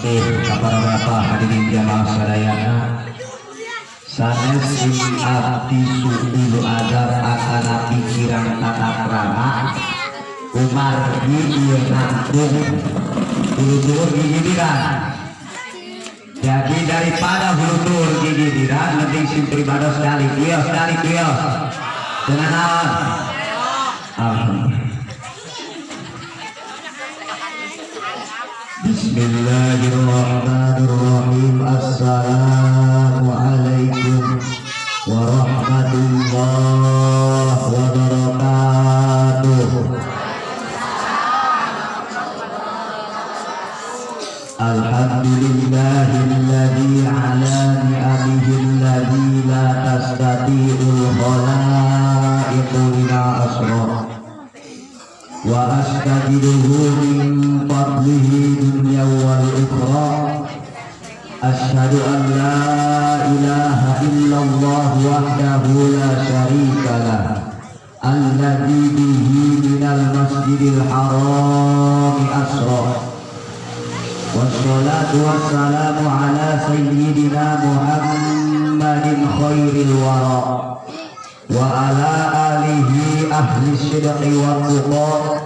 Sepuh ka para bapak hadirin jamaah sadayana, sanes sim abdi suul adab atanapi kirang tata krama, kumargi ieu nangkung hulu gigidiran. Jadi daripada hulu gigidiran, mending sim pribados dalik wios, dalik wios dengan naon. Alhamdulillah. Bismillahirrahmanirrahim. Assalamualaikum warahmatullahi wabarakatuh. Alhamdulillahilladzi ala ni'amihi alladzi la tastati'ul khalaiqu ila asra wa astajiduhu min fadlihi dunya wal ukhra. Asyhadu an la ilaha illallah wahdahu la syarika lah alladzi bihi minal masjidil harami asra. Wassalatu wassalamu ala sayyidina Muhammadin khairil wara wa ala alihi ahli sidqi wa tuqa,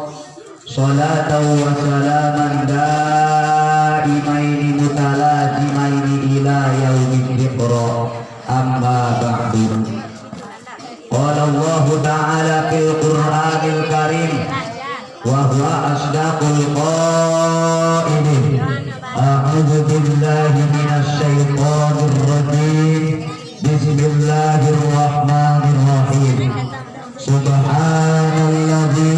salatan wa salaman daimaini mutalazimaini ila yaumil iqra. Amma ba'du. Qala Allah ta'ala fil Qur'anil Karim wa huwa asdaqul qailin. A'udzu billahi minasy syaithanir rajim. Bismillahirrahmanirrahim. Subhanalladzi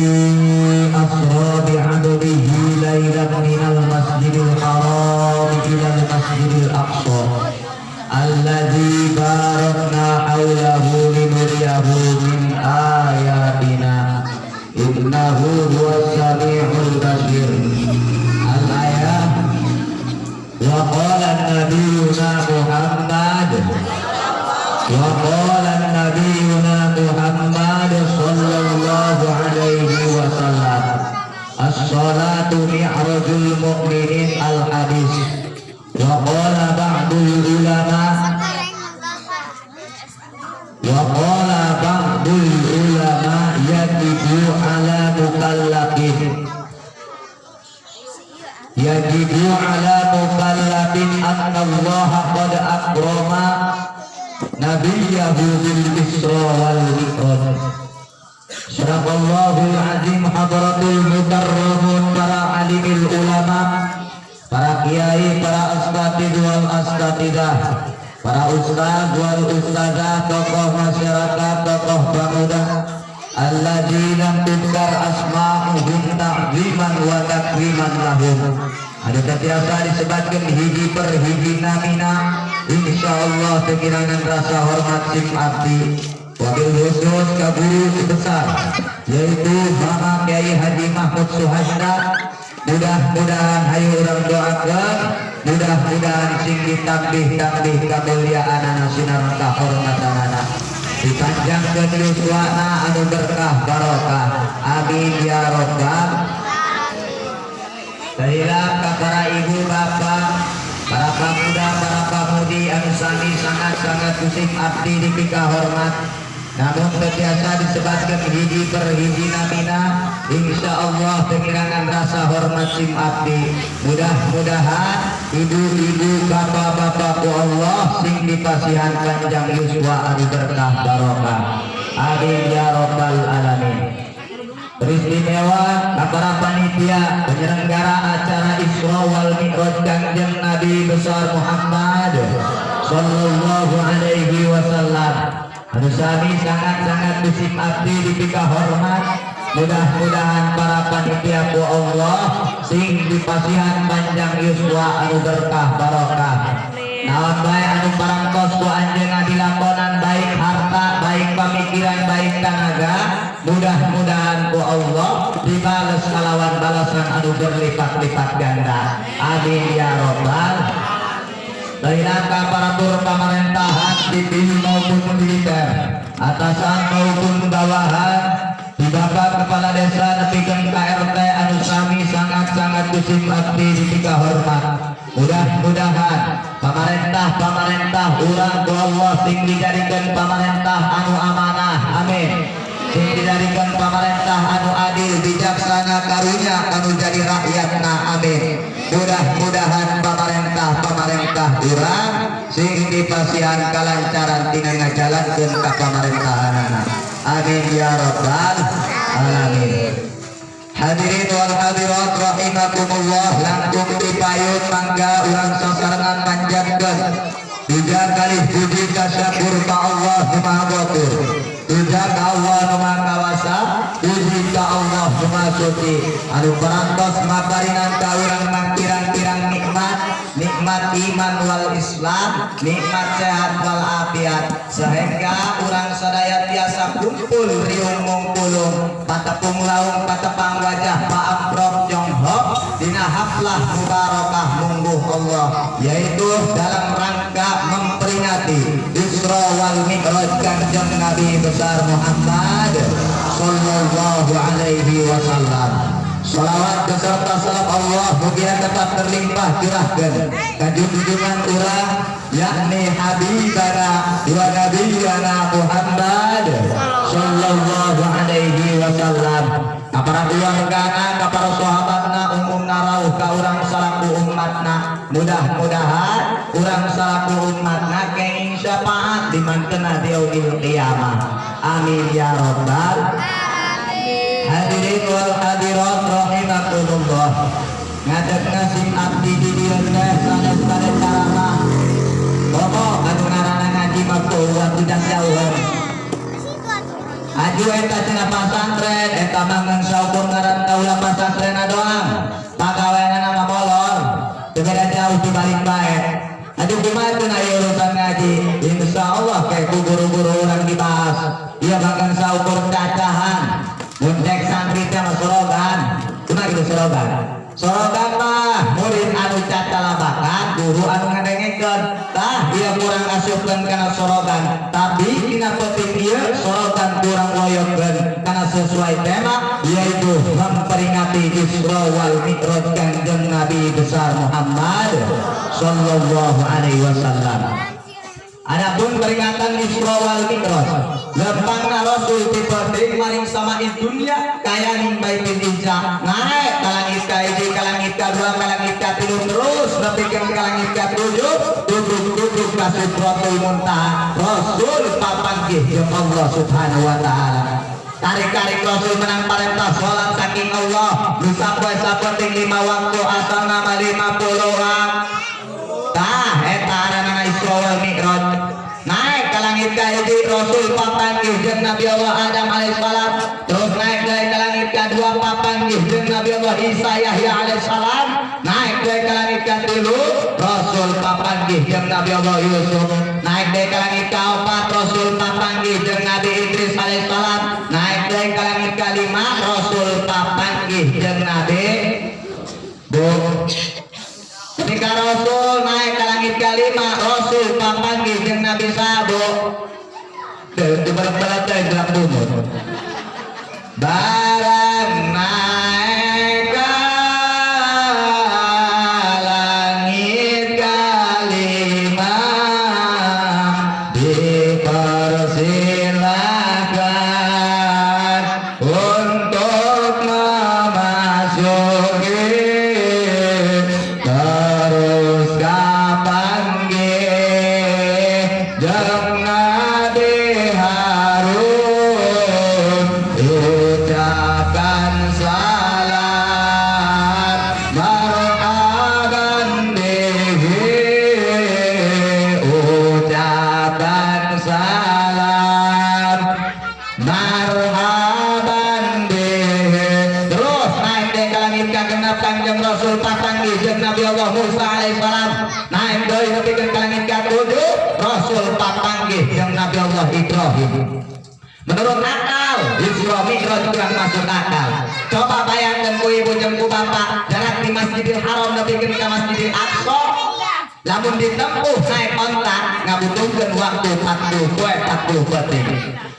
asra bi'abdihi lailan minal masjidil haram ilal masjidil aqsa alladzi barakna hawlahu linuriyahu min ayatina innahu huwas samiul basir. Al-ayah. Wa qala nabiyuna Muhammad, wa qala nabiyuna Muhammad sallallahu alaihi wasallam, as-salatu mi'rajul mu'minin, al-hadis. Wa qala ba'dul ulama, wa qala ba'dul ulama, yajibu ala mukallafin, yajibu ala mukallafin anna Allah qad akrama nabiyahu bil Isra wal Mi'raj. Sadaqallahul azim. Hadratul mukarramun, para alimil ulama, para kiai, para asatid wal asatidah, para ustaz wal ustazah, tokoh masyarakat, tokoh pemuda, alladzi lam tudkar asma'uhum ta'ziman wa takriman lahum. Ada biasa disebutkan hiji per hiji namina, insyaallah kekirangan rasa hormat sim abdi, wabil khusus ke guru besar, yaitu Bapak Kiai Haji Mahmud Suhasna. Mudah-mudahan, hayu urang doakan, mudah-mudahan sing ditambih-tambih kemuliaan, sinar kahormatanana, dipanjangkeun yuswana anu berkah barokah. Amin ya robbal. Terhilap ka para ibu bapak, para pemuda, para pemudi anu sami sangat-sangat ku sim abdi dipika hormat, namun biasa disebutkan hiji per hiji namina, insya Allah pengirangan rasa hormat sim abdi. Mudah-mudahan ibu-ibu, bapak-bapak, Allah sing dipasihan panjang yuswa anu berkah barokah. Amin ya robbal alamin. Beristimewa para panitia penyelenggara acara Isra wal Mi'raj Kangjeng Nabi besar Muhammad sallallahu alaihi wasallam anu sami sangat-sangat ku sim abdi dipika hormat. Mudah-mudahan para panitia ku Allah sing dipasihan panjang yuswa anu berkah barokah. Naon bae anu parangtos ku anjeunna dilakonan, baik harta, baik pamikiran, baik tenaga, mudah-mudahan ku Allah dibales kalawan balasan anu berlipat-lipat ganda. Amin ya robbal. Baiklah, aparatur pemerintahan sipil maupun militer, atasan maupun bawahan, di Bapak Kepala Desa nepikeun ka RT anu sami sangat-sangat ku sim abdi dipika hormat. Mudah Urang ku Allah sing dijadikan pamarentah anu amanah, amin. Sing dijadikan pamarentah anu adil, bijaksana, karunya anu jadi rakyatna, amin. Mudah-mudahan pamarentah-pamarentah urang sing dipasihan kalancaran tina ngajalankeun ka pamarentahanana, amin ya rabbal alamin. Hadirin wal hadirat rahimakumullah, langkung dipayun mangga urang sasarengan manjatkeun puja kalih puji kasyakur ka Allah nu Maha Ghafur, puja ka Allah nu Maha Kawasa, puji ka Allah nu Maha Suci anu parantos maparinan ka urang mangpirang-pirang nikmat, nikmat iman wal Islam, nikmat sehat wal afiat, sehingga urang sadaya tiasa kumpul riung mungpulung, patepung laung, patepang wajah, paamprok jonghok dina haflah mubarakah mungguh Allah, yaitu dalam rangka memperingati Isra wal Mi'raj Kanjeng Nabi besar Muhammad sallallahu alaihi wasallam. Salawat beserta salam Allah mugia tetap terlimpah curahkan ka junjungan urang, yakni habibana wa nabiyana Muhammad sallallahu alaihi wasallam, ka para keluargana, ka para sahabatna, umumna rauh ka urang salaku umatna. Mudah-mudahan urang salaku umatna kenging syafaat di mantena di yaumil qiyamah, amin ya rabbal. Hadirin wal hadirat rahimakumullah, ngadegna sim abdi di dieu teh sanes-sanes ceramah. Komo anu ngaranna ngaji mah waktu jauhan. Aju eta cenah pasantren, eta mah ngan saukur ngaran kaula pasantren doang. Pagaweanana mah molor. Teu beda jauh ti balik bae. Aduh, kumaha cenah ieu urusan ngaji? Insyaallah kayak ku guru-guru urang dibahas. Ieu bahkan saukur cacahan. Mun cek santri teh mah sorogan. Kumaha kitu sorogan? Sorogan mah murid anu cacalabakan, guru anu ngadengekeun. Tah, ieu kurang asupkeun kana sorogan. Tapi dina penting ieu sorogan kurang loyokkeun karena sesuai tema, yaitu memperingati Isra wal Mi'raj Kanjeng Nabi besar Muhammad sallallahu alaihi wasallam. Adapun peringatan Isra wal Mi'raj, lempangna Rasul ti penting maring samaid dunya kayaning Baitul Izzah, naik ka langit ka hiji, ka langit ka dua, ka langit ka tilu, terus nepikeun ka langit ka tujuh, tujuh ka Sidratul Muntaha. Rasul papanggih jeung Allah Subhanahu wa taala. Tarik-tarik Rasul menang parentah sholat saking Allah nu sapoe sapenting lima waktu, asal nama 50. Tah, eta aranana Isra wal Mi'raj. Naik ke langit ka hiji, Rasul papanggih jeung Nabi Allah Adam alaihissalam. Terus naik deui ke langit kadua, papanggih jeung Nabi Allah Isa Yahya alaihissalam. Naik deui ke langit katilu, Rasul papanggih jeung Nabi Allah Yusuf. Naik deui ke langit kaopat, Rasul papanggih jeung Nabi Idris alaihissalam. Naik deui ke langit kalima, Rasul papanggih jeung Nabi Bu. Ketika Rasul naik ke langit kalima, Rasul papanggih jeung Nabi Sabo. Di berat-berat teh gerak lumut. Barang naik ke langit kalima, dipersilakan untuk memasuki, terus kapanggih jeung Nabi Harun, ucapkan salam, marhaban bihi, ucapkan salam, marhaban bihi. Terus naik deui ka langit ka genep, Kangjeng Rasul papanggih jeung Nabi Allah Musa alaihissalam. Naik deui nepikeun ka langit ka tujuh, Rasul papanggih jeung Nabi Allah Ibrahim. Menurut akal, Isra Mi'raj kurang masuk akal. Coba bayangkan ku ibu jeung ku bapak, jarak di Masjidil Haram nepikeun ka Masjidil Aqsa lamun ditempuh naik onta ngabutuhkeun waktu 40 poe 40 peuting.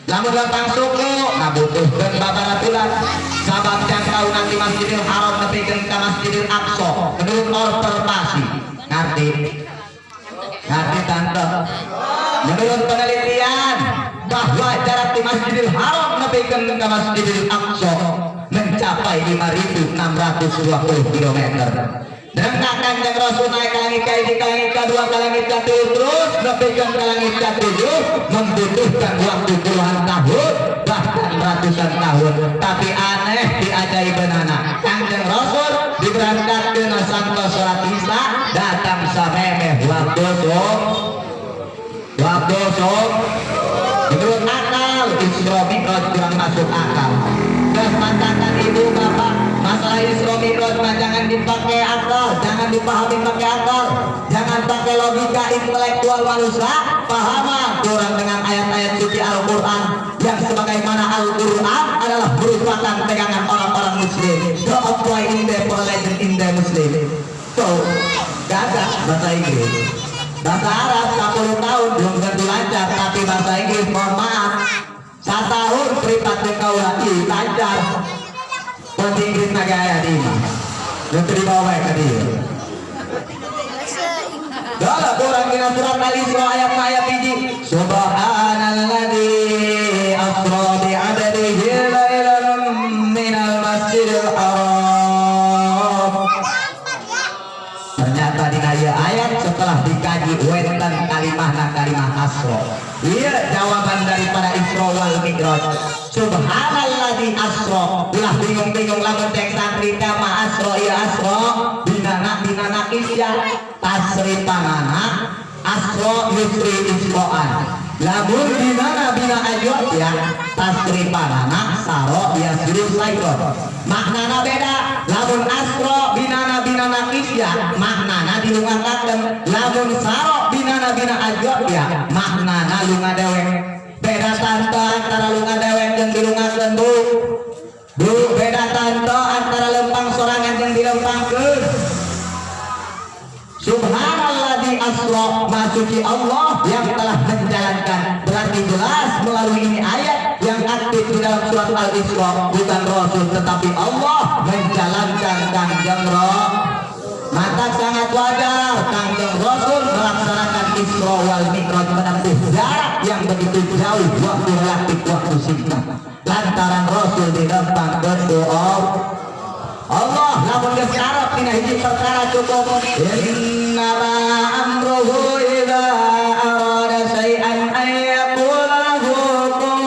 Lamun lempang suku ngabutuhkeun babaraha bulan, sabab jangkau nanti Masjidil Haram nepikeun ka Masjidil Aqsa menurut observasi ngerti. Ngerti tante? Menurut penelitian bahwa jarak di Masjidil Haram nepi ke Masjidil Aqsa mencapai 5.620 km. Dan Kanjeng Rasul naik ke langit ka hiji, ke langit kedua, ke langit katilu, terus nepi ke langit katujuh membutuhkan waktu puluhan tahun, bahkan ratusan tahun. Tapi aneh di ajaibanana, Kanjeng Rasul diberangkatkeun sangtos salat Isya, datang samemeh waktu subuh. Waktu subuh. Menurut akal, Isra Mi'raj kurang masuk akal. Kesepakatan ibu bapak, masalah Isra Mi'raj mah jangan dipakai akal, jangan dipahami pakai akal, jangan pakai logika intelektual manusia, pahaman kurang dengan ayat-ayat suci Al-Quran yang sebagaimana Al-Quran adalah merupakan pegangan orang-orang muslim. The apply in the religion in the Muslim. So, gagah bahasa Inggris. Bahasa Arab 10 tahun belum tentu lancar, tapi bahasa Inggris mohon maaf, satahun privat kaula ieu lancar. Bahasa Inggris na gaya di mah. Nu teu dibawa ka dieu. Dalam urang dina surat Al-Isra ayat ayat hiji. Subhanalladzi asra bi 'abdihi lailan minal masjidil haram. Ternyata di ayat setelah dikaji wenten kalimahna kalimah asra. Iya, jawaban daripada Isra wal Mi'raj. Subhanalladzi asra. Ulah bingung-bingung lamun cek santri kama asra, iya asra binana binana isya tasripanana asra yusri isroan. Lamun binana bina ajwa ya tasripanana saro yasiru sairo. Maknana beda. Lamun asro binana binana isya maknana dilungakaken. Lamun saro binana bina ajwa ya maknana lunga dewek. Beda tante antara lunga dewek jeung dilungakeun, Bu. Bu, beda tante antara lempang sorangan jeung dilempangkeun. Subhanalladzi asra, masuci Allah yang telah menjalankan. Berarti jelas melalui ini ayat yang aktif di dalam surat Al-Isra bukan Rasul tetapi Allah menjalankan Kanjeng Rasul. Maka sangat wajar Kanjeng Rasul melaksanakan Isra wal Mi'raj, menempuh jarak yang begitu jauh, waktu relatif waktu singkat. Lantaran Rasul dilempang berdoa Allah. Lamun geus karep dina hiji perkara cukup, innama amruhu idza arada syai'an ay yaqula lahu kun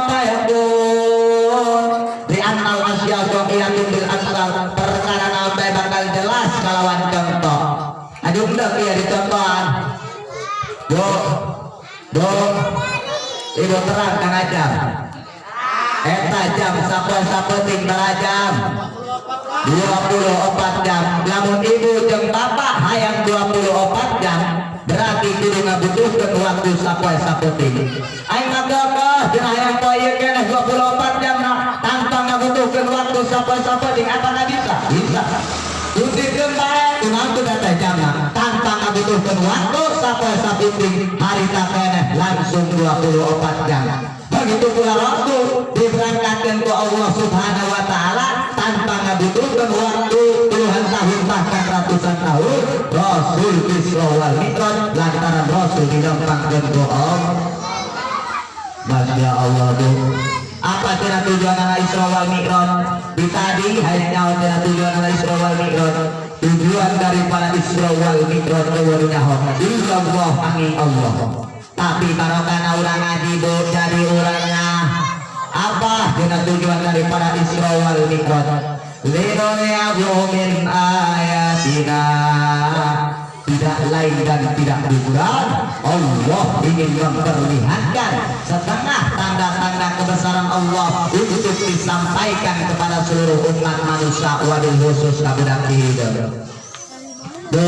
fayakun. Li annal asya dhahiyatun bil asal, perkara naon bae bakal jelas kalawan contoh. Aduh, endek ieu dicontohan. Bu, Bu, ibu terang kang jam eta jam sapoe sapenting jam 24 jam. Lamun ibu jeung bapak hayang 24 jam, berarti kudu ngabutuhkeun waktu sapoe sapenting. Aing mah geukeuh dina hayang poe ieu keneh 24 jam nah, tanpa ngabutuhkeun waktu sapoe sapenting, apakah bisa? Bisa. Kuncikeun bae kunaon teu teh jamna tanpa ngabutuhkeun waktu sapoe sapenting, harita keneh langsung 24 jam. Begitu pula Rasul diberangkatkan ke Allah Subhanahu wa taala tanpa ngabutuhkeun waktu puluhan tahun, bahkan ratusan tahun. Rasul Isra wal Mi'raj lantaran Rasul dilempangkeun ku Allah. Masya Allah, Bu. Apa cenah tujuan anak Isra wal Mi'raj? Di tadi hayang nyaho cenah tujuan anak Isra wal Mi'raj. Tujuan daripada Isra wal Mi'raj euweuh nyaho. Illallah, angin Allah. Tapi barokana urang ngaji, Bu, jadi urangnya apa dina tujuan daripada Isra wal Mi'raj? Linuriyahu min ayatina, tidak lain dan tidak bukan Allah ingin memperlihatkan setengah tanda-tanda kebesaran Allah untuk disampaikan kepada seluruh umat manusia, wabil khusus ka budak hidup. Bu,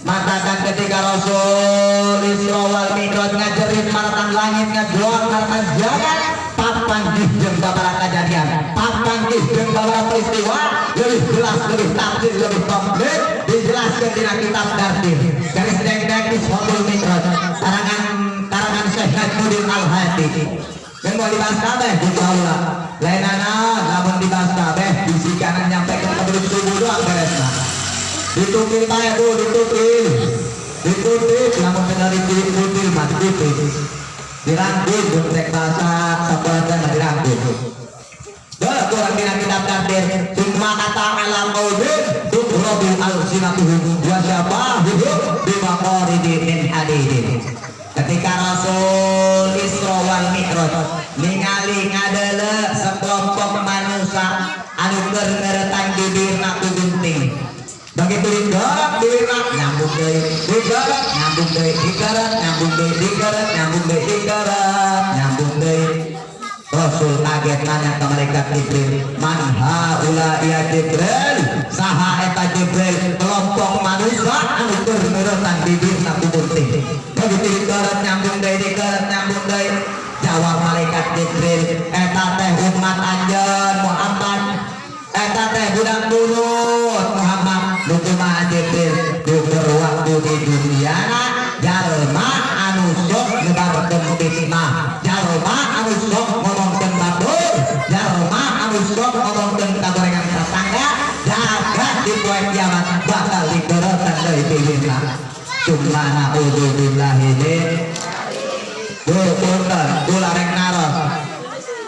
matakan ketika Rasul Isra wal Mi'raj ngajerit maratan langit, ngajuang maratan jagat, papanggih jeung babara kejadian, papanggih jeung babara peristiwa, lebih jelas, lebih tafsir, lebih komplit dijelaskan dina kitab Dardir garis dek-dek Ishotul Mi'raj karangan karangan Syekh Najmuddin Al-Hadi. Dan mau dibahas kabeh di kaula lain naon, lamun dibahas kabeh bisi kanan nyampe ke sebelum subuh doang beresna. Ditukil bae, Bu, ditukil. Ditukil. Dikutip, lamun bener dikutip mah dikutip, dirangkum. Mun bahasa sakola teh mah dirangkum. Dah kurang dina kitab tafsir, summa ata ala qaumin tudrabu alsinatuhum wa syafahuhum bimaqaridi min hadidin. Ketika Rasul Isra wal Mi'raj ningali ngadele sekelompok manusia anu keur ngeretan bibirna ku gunting, begitu digarap bibirna nyambung deui, digarap nyambung deui, digarap nyambung deui, digarap nyambung deui, digarap nyambung deui. Rasul kaget, nanya ke malaikat Jibril, "Man haula ya Jibril?" Saha eta Jibril kelompok manusia anu keur ngeretan bibirna ku gunting, begitu digarap nyambung deui, digarap nyambung deui? Jawab malaikat Jibril, "Eta teh umat anjeun Muhammad, eta teh budak nurut Muhammad." Nu kumaha Jibril? Dukur waktu di dunia jalma anu sok nyebarkeun fitnah, jalma anu sok ngomongkeun batur, jalma anu sok ngomongkeun kagorengan tetangga, jaga di poe kiamat bakal dikeretan deui bibirna. Cuma naudzubillahi min. Bu, punten, kula rek naros.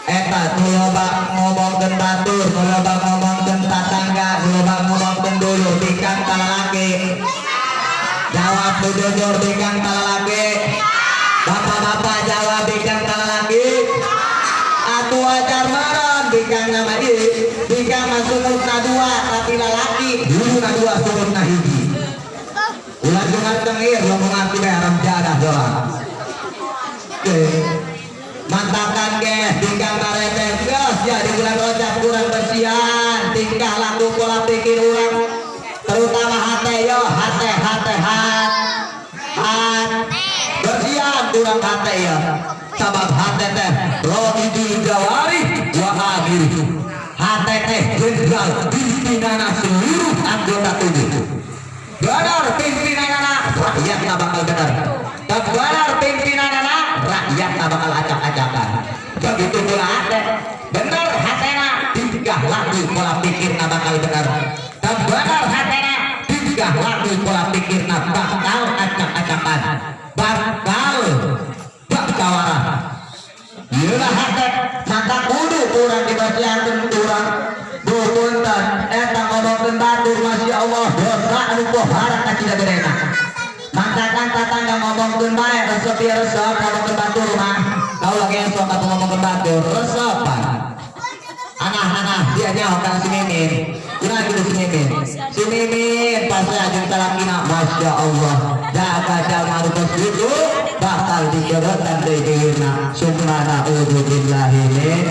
Eta nu loba ngomongkeun batur, nu loba ngomongkeun tatangga, nu loba ngomongkeun dulur, bikang talalaki? Jawab nu jujur, bikang talalaki? Bapak-bapak jawab, bikang talalaki? Atuh wajar maron bikang nama ieu. Bikang mah sungutna dua tapi lalaki, huluna dua sungutna hiji. Ulah dengar tengir, lo mengerti bae haram jadah doang. Oke. Mantakan ge bikang marete geus ya di bulan Rajab kurang bersihan tingkah laku pola pikir urang, terutama hate yo, hate hate hat hat bersihan kurang hate ya, sabab hate teh roidul jawari wa amir, hate teh jenderal pimpinana seluruh anggota tubuh. Benar pimpinanana, rakyat tak bakal benar. Benar pimpinanana, rakyat tak bakal acak-acakan. Begitu pula hate, benar hatena, tingkah laku pola pikirna bakal benar. Benar hatena, tingkah laku pola pikirna bakal acak-acakan, bakal bakawara. Yelah hate, maka kudu kurang dibersihankeun kurang. Bu, punten, eta ngomongkeun batur, Masya Allah, dosa anu pohara kacida gedena. Mantakan tatangga ngomongkeun bae resep ieu, resep ngomongkeun batur mah. Kau lagi esok atuh ngomongkeun batur, resep pan. Anah-anah dia nyaho kana si Mimin. Kunaon kitu si Mimin? Si Mimin pasti ajeng salakina, Masya Allah. Jaga jalma nu kos kitu bakal dijodohkan deui dirinya. Summa na'udzubillahi min.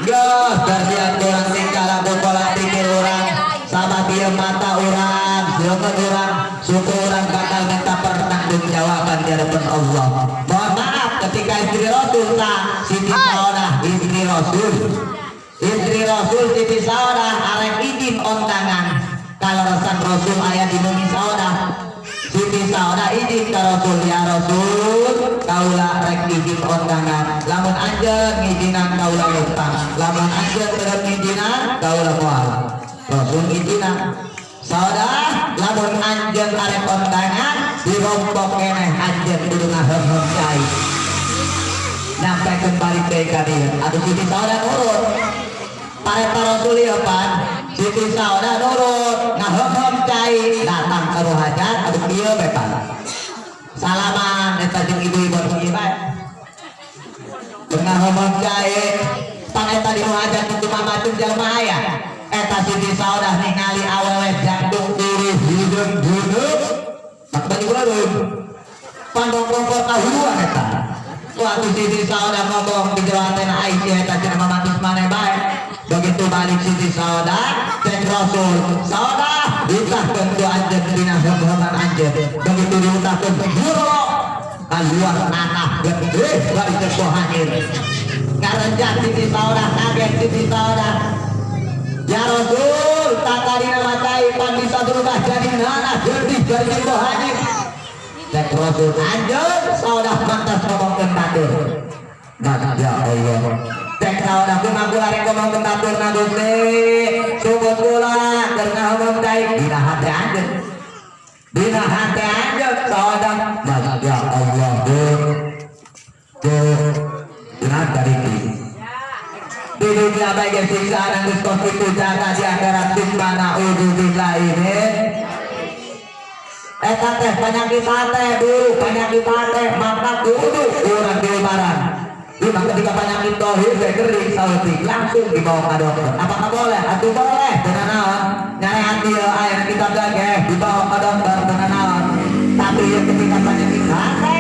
Geus bersihan urang tingkah laku pola pikir urang, sama dia mata urang, siapa urang, suku urang bakal minta pertanggungjawaban di hadapan Allah. Mohon maaf, ketika istri Rasul tak Siti Saudah, istri Rasul, istri Rasul Siti Saudah arek izin ondangan, kalau resan Rasul aya di bumi Saudah. Siti Saudah izin ke Rasul, "Ya Rasul, kaula rek izin ondangan. Lamun anjeun ngizinan kaula lempang, lamun anjeun teu ngizinan kaula moal." Rasul ngizinan, "Saudah, lamun anjeun arek ondangan dirompok keneh anjeun kudu ngaheum cai." Nyampe kembali deui ka dieu. Atuh Siti Saudah nurut. Pareta Rasul ieu pan Siti Saudah nurut ngaheum cai, datang ke hajat. Aduh, kieu bae pan salaman eta jeung ibu-ibu, kieu bae ngaheum cai pan eta di hajat nu mamacum jalma aya. Eta Siti Saudah ningali awewe jangkung kiri hideung hideung mak baju beureum pandong-pongkor kahuluan eta. Waktu Siti Saudah ngomong di Jawa Tengah, "Aisyah, eta cenah mamatus maneh bae." Begitu balik Siti Saudah, cek Rasul, "Saudah, utahkeun ku anjeun dina heum-heuman anjeun." Begitu diutahkeun, huro keluar nanah gede bari teh hanyir. Ngarenjah Siti Saudah, kaget Siti Saudah. "Ya Rasul, tak tadi nama cai pan bisa berubah jadi nanah gede bari teh hanyir." Cek Rasul, "Anjeun Saudah mantas ngomongkeun batur." Masya Allah. Cek Saudah, "Kumaha kula rek ngomongkeun batur na Gusti? Sumut kula keur ngomong cai dina hate anjeun. Dina hate anjeun." Sawadang Masya Allah, Bu, Bu, benar dari itu. Di dunia bagian siksaan yang geus itu jaga di akhirat mana naudzubillah ini. Eta teh penyakit hate, Bu, penyakit hate, maka kudu urang diubaran. Lima ketika penyakit dohir teh kering saeutik langsung dibawa ke dokter. Apakah boleh? Atuh boleh. Dengan naon? Nyarehat dia aya kitab lagi dibawa ke dokter dengan naon? Tapi ya ketika penyakit hate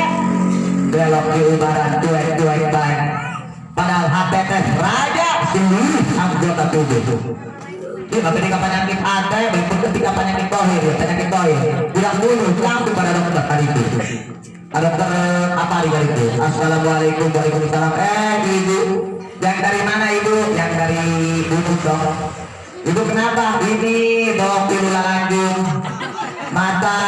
belok diubaran cuek-cuek baik. Padahal hati teh raja seluruh anggota tubuh. Iya, ketika penyakit hati, baik pun ketika penyakit dohir, ya, penyakit dohir, udah bunuh langsung pada dokter kali itu. Dokter apa hari kali itu? Assalamualaikum, waalaikumsalam. Eh, ibu, yang dari mana, ibu? Yang dari bunuh dok. Ibu kenapa? Ini dok, ibu lanjut. Mata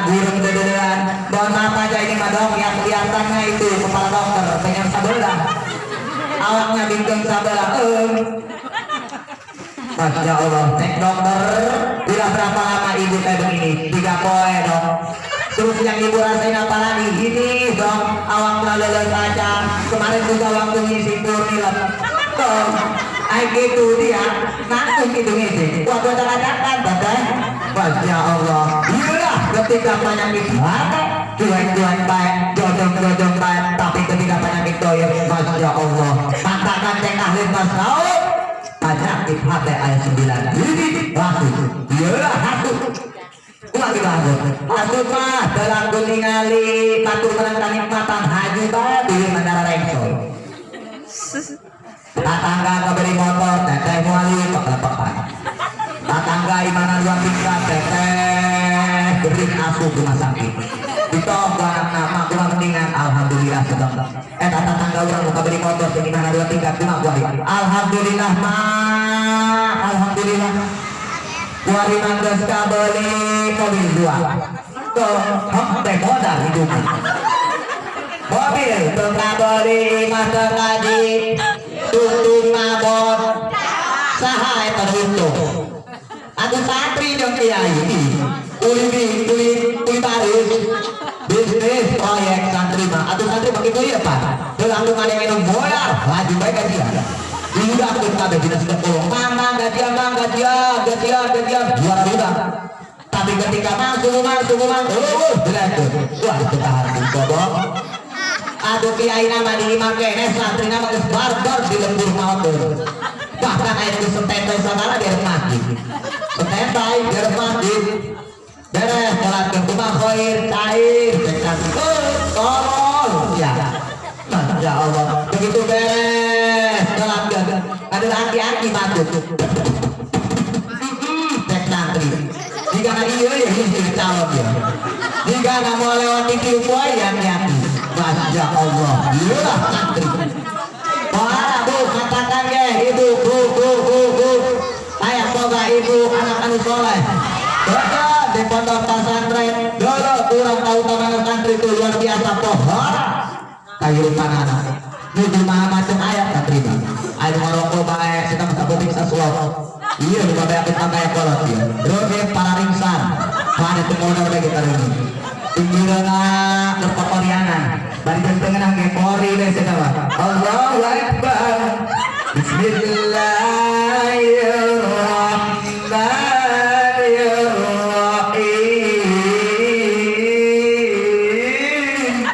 burung dedean. Mohon maaf aja ini mah dok, yang kelihatannya itu kepala dokter pengen sabelah. Awaknya bingkeng sabelah. Eh. Masya Allah, cek dokter, udah berapa lama ibu kayak begini? 3 poe, dok. Terus yang ibu rasain apa lagi? Ini dok, awak leleles aja. Kemarin juga waktu ngisi purnilep. Dok, ay gitu dia, langsung gitu ngisi. Waktu acak-acakan, bapak. Masya Allah. Iya, ketika penyakit hati, cuek-cuek baik, jodong-jodong baik. Tapi ketika penyakit dohir, Masya Allah. Katakan cek ahli tasawuf, penyakit hati ayat 9 ini hasud, iyalah hasud. Kumaha kitu hasud? Hasud mah dalam ningali batur menang kanikmatan haji bae beuh mandara rengso. Tetangga kebeli motor, teteh moal pekelepaan. Tetangga imana dua tingkat, teteh beri asup rumah sakit. Ditong ku anak nama kumaha mendingan alhamdulillah sedang. Eh, tetangga urang nu kabeli motor di mana dua tingkat kumaha kuari? Alhamdulillah mah, alhamdulillah. Kuari mah geus kabeli mobil dua. Tuh, hok teh modal hidupna. Mobil teu kabeli, imah teu kaji, tungtung mabot. Saha eta untung? Atuh santri jeung kiai. Uli uli uli baris. Bisnis proyek santri mah. Atuh santri mah kitu ieu, Pak. Teu langsung ada minum modal, laju bae gajian. Udah tuh kabeh dina sepuluh. Mang gajian, mang gajian, gajian, gajian, juara udah. Tapi ketika masuk, masuk, masuk, oh, berat. Wah, itu tahan bobok. Aduh, kiai nama di imah keneh, santri nama geus barbar di lembur maot. Bahkan aya nu standby sagala di masjid. Standby di masjid. Beres sholat ke rumah khair cair cekan. Oh, tolol ya. Masya Allah. Begitu beres sholat ke ada aki-aki matut. Cek santri. Jika iya ya iya calon ya. Jika mau lewat di poe yang aki. Masya Allah. Iyalah santri. Wah, Bu, katakan ge, ibu, bu, bu, bu, bu. Ayah boga ibu anak anu soleh. Betul, di pondok pesantren. Dulu kurang tahu mana santri itu luar biasa pohon. Kehidupan anak. Nuju maha macam ayat tak terima. Ayo ngerokok baik, sedang sabutik sasuap. Iya, lupa banyak kita kayak kolot ya. Terus para ringsan. Mana tuh modal lagi kita ini. Pinggirna berpokorianan. Bari tengah ge kori deh sedang. Allahu Akbar. Bismillahirrahmanirrahim.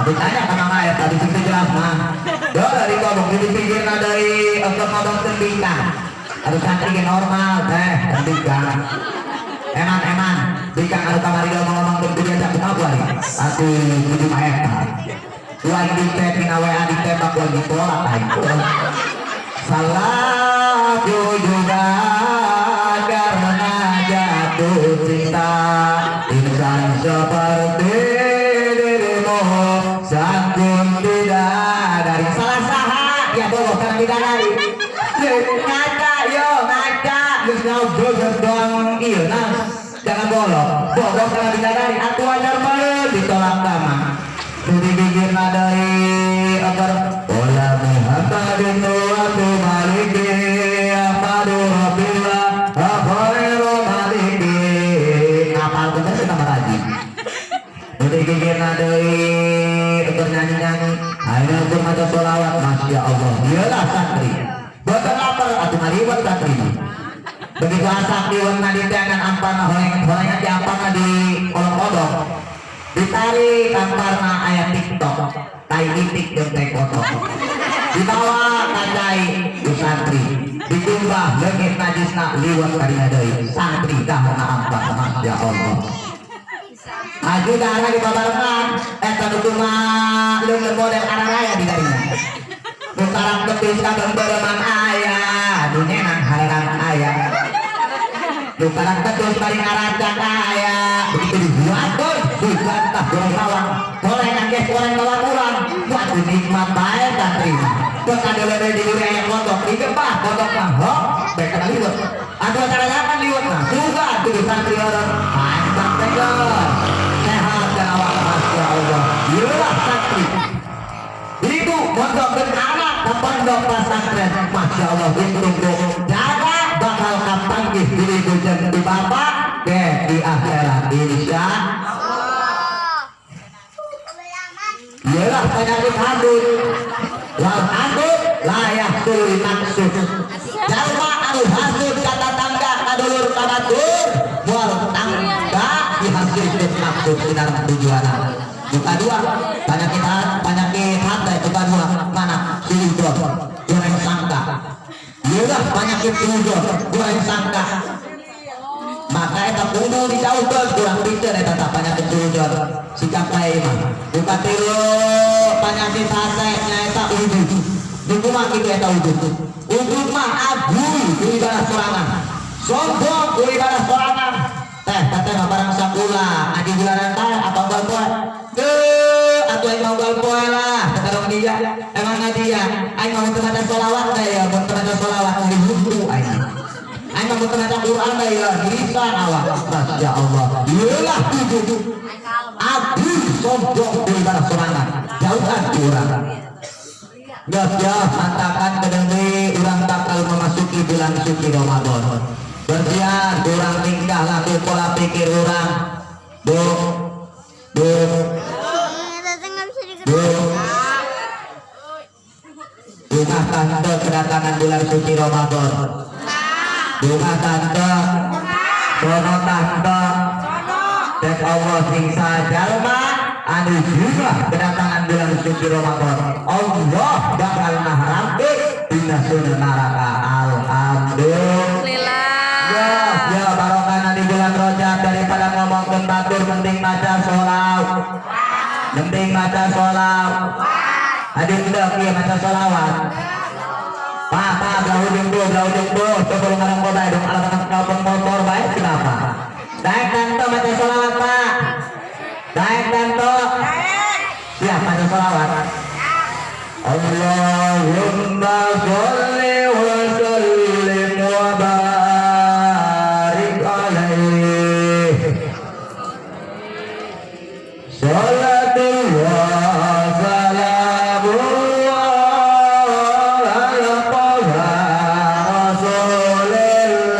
Abi tanya ke Mama ya tadi situ jelas mah. Dari ngomong di pinggirna dari untuk ngomong tembikang. Aduh, santri ge normal teh tembikang. Eman eman, bikang anu kamari ngomong ngomong diajak kumaha kuari? Atuh kudu mah eta. Uang di chat dina WA ditembak uang ditolak aing. Salahku juga karena jatuh cinta insan seperti dirimu sanggup bidadari. Salah saha ya bogoh karena bidadari? Ngaca yo ngaca geus ngobrol geus doang iya nah jangan bolong bogoh karena bidadari atuh wajar banget ditolak sama di gigirna deui agar Ola Muhammadin wa maliki Ahmadu Rabbillah khairu maliki. Apal bener sih nama rajin. ngaji. Nu digigirna deui ukur nyanyi-nyanyi, ayeuna ukur maca sholawat, Masya Allah. Iyalah santri. Boten lapar atuh ngaliwet santri mah. Begitu asak liwetna di teangan amparna horeng horengan di amparna di kolong-kodok. Ditarik amparna aya TikTok, tai itik jeung tai kotok. Dibawa ka cai ku santri. Dikumbah leungit najisna liwet kadinya deui. Santri daharna ampar, Masya Allah. Aju darah di babarengan eta nu kumaha leungeun model araraya di darinya. Nu karang betis kabeungbeureuman aya, nu nyenang harerang aya. Nu karang betus bari ngaracak aya. Begitu dibuat dibantah goreng bawang. Gorengan geus goreng bawang urang. Waduh nikmat bae santri mah. Teu kadeuleu di duri aya kodok, digebah kodok mah hok bae kana liwet. Atuh acara liwet mah suka tuh santri orang. Mantap tegar. Sehat dan awak, Masya Allah. Iyalah santri. Ibu mondok dan anak ke pondok pesantren, Masya Allah, untung bu jaga bakal kapanggih di ibu jeung di bapak ke di akhirat insya. Iyalah penyakit hasud. Wal hasud la yahsul maksud. Jalma anu hasud ka tatangga, ka dulur, ka batur, moal tangga dihasilkeun maksud dina tujuanna. Nu kadua penyakit hati itu kadua mana suudon goreng sangka. Iyalah penyakit suudon goreng sangka. Maka eta kudu dijauhkeun kurang pikeun eta tah penyakit suudon sikap bae mah. Nu katilu penyakit hate nyaeta ujub. Nu kumaha kitu eta ujub? Ujub mah abu ku ibadah sorangan. Sombong ku ibadah sorangan. Teh, teteh mah barang sakulah, ngaji bulanan teh apa unggal poe? Teu, atuh aing mah unggal poe lah, kata dong dia. Emang ngaji ya, aing mah mun teu maca sholawat teh ya, mun teu maca sholawat di hutu aing. Aing mah mun teu maca Quran teh ya, dirisan awak. Masya Allah. Iyalah ujub. Abu sombong ku ibadah sorangan. Jauhan ku urang. Geus ya, matakan kedeui urang bakal memasuki bulan suci Ramadan. Bersihan kurang tingkah laku pola pikir urang. Bu, bu, bu. Bungah tante kedatangan bulan suci Ramadan. Bungah tante, sono tante. Cek Allah sing jalma anu juga kedatangan bulan suci Ramadan. Allah bakal ngaharamkeun dina seuneu neraka. Alhamdulillah. Ya, ya barokah di bulan Rajab daripada ngomongkeun batur penting maca sholawat. Penting maca sholawat. Aduh udah ieu maca sholawat. Pak, pak, belah ujung bu, belah ujung bu. Coba lu ngarang bae dong, alat telepon motor bae kenapa? Daek tante maca sholawat, Pak. Daek tante. Siap maca sholawat. Allahumma sholli wa sallim wa barik alaihi. Salatan